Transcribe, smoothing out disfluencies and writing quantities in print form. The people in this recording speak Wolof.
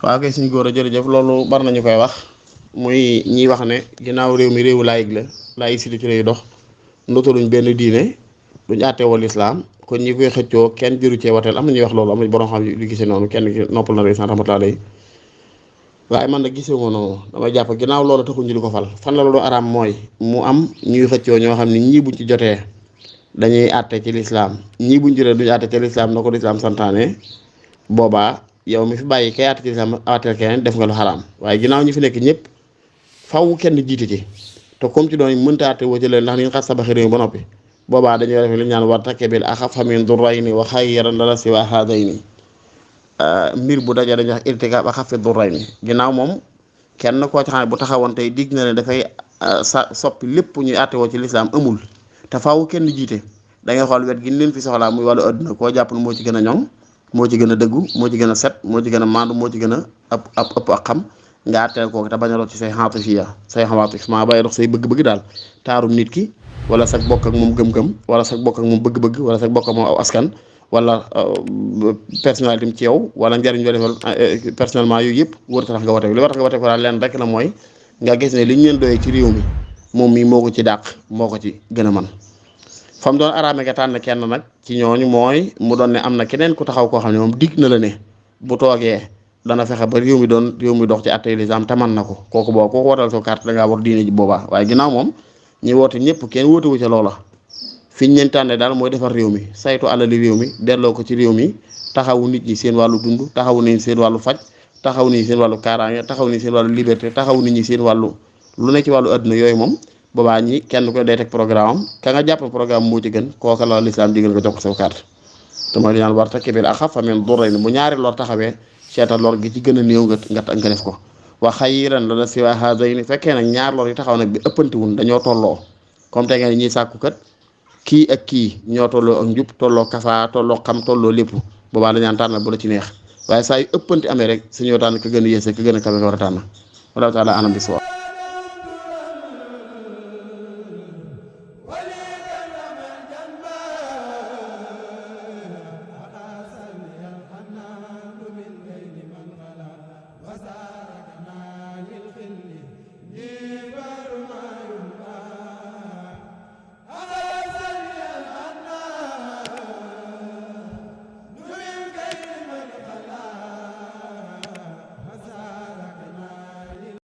waaw kay suñu góor a jërëjëf loolu bari nañu koy wax muy ñiy wax ne ginnaaw réew mi réewu laïc la laïcité ci lay dox ndotaluñ benn diine duñ àtteewoo lislaam kon ñi koy xëccoo kenn jëru cee wateel am na ñuy wax loolu am na borom xam yu gisee noonu kenn ki noppal na resan rahmatullah alayhi waaye man nag gisee woon noonu damay jàpp ginnaaw loolu taxuñ ñu di ko fal fan la loolu araam mooy mu am ñuy xëccoo ñoo xam ne ñii buñ ci jotee dañuy àtte ci lislaam ñii buñ jotee duñu àtte ci lislaam na ko lislaam santaane boobaa yow mi fi bàyyi kay àtte ci lislaam àtteel keneen def nga lu xaraam waaye ginnaaw ñi fi nekk ñëpp faw kenn jiite ci te comme ci doon mënta àtte woo ci leen ndax ni nga xas sabaxi réew ba noppi boobaa dañuy def li ñu naan war takke bil axaf min durrayni wa xayran lala siwa haadayni mbir bu daje dañuy wax irtikaab axafi durrayni ginnaaw moom kenn koo ci xam ne bu taxawoon tey digg na ne dafay soppi lépp ñuy àtte woo ci lislaam amul te faaw kenn jiite da ngay xool wet gi leen fi soxlaa muy wàllu adduna koo jàpp ne moo ci gën a ñoŋ moo ci gën a dëggu moo ci gën a set moo ci gën a maandu moo ci gën a ëpp ak xam nga àtteel kooku te bañ a doon ci say xaatifiya say xawaatif maa bàyyi dox say bëgg-bëgg daal taarum nit ki wala sag bokk ak moom gëm-gëm wala sag bokk ak moom bëgg-bëgg wala sag bokk ak moom aw askan wala personnalité ci yow wala njariñ yoo defal personnellement yooyu yëpp wër tax nga wote li war tax nga wote ko daal leen rek la mooy nga gis ne li ñu leen doyee ci réew mi moom mii moo ko ci dàq moo ko ci gën a man fa mu doon araame nga tànn kenn nag ci ñooñu mooy mu doon ne am na keneen ku taxaw koo xam ne moom digg na la ne bu toogee dana fexe ba réew mi dox ci àttee lislaam te man na ko kooku boo ko wootal soo carte dangaa war diine ji boobaa waaye ginnaaw moom ñi woote ñëpp kenn woote wu ca loola fi ñu leen tànnee daal mooy defar réew mi saytu alali réew mi delloo ko ci réew mi taxawu nit ñi seen wàllu dund taxawu nit ñi seen wàllu faj taxawu nit ñi seen wàllu kaaraange taxawu nit ñi seen wàllu liberté taxawu nit ñi seen wàllu lu ne ci wàllu adduna yooyu moom boobaa ñi kenn ko day teg programme am ka nga jàpp programme moo ci gën kooka la lislaam digal nga jox ko sa carte te mooy li naan war takkibil axaffa min durrayni bu ñaari lor taxawee seetal lor gi ci gën a néew nga def ko wa xayran la siwa haadayni fekkee nag ñaar lor yi taxaw nag bi ëppantiwun dañoo tolloo comme te ngeen ñiy sàkku kat kii ak kii ñoo tolloo ak njub tolloo kafa tolloo xam tolloo lépp boobaa dañaan tànn bu la ci neex waaye saa yu ëppanti amee rek suñoo tànn ka gën a yéese ka gën a kawe nga war a tànn wallahu taala anam bi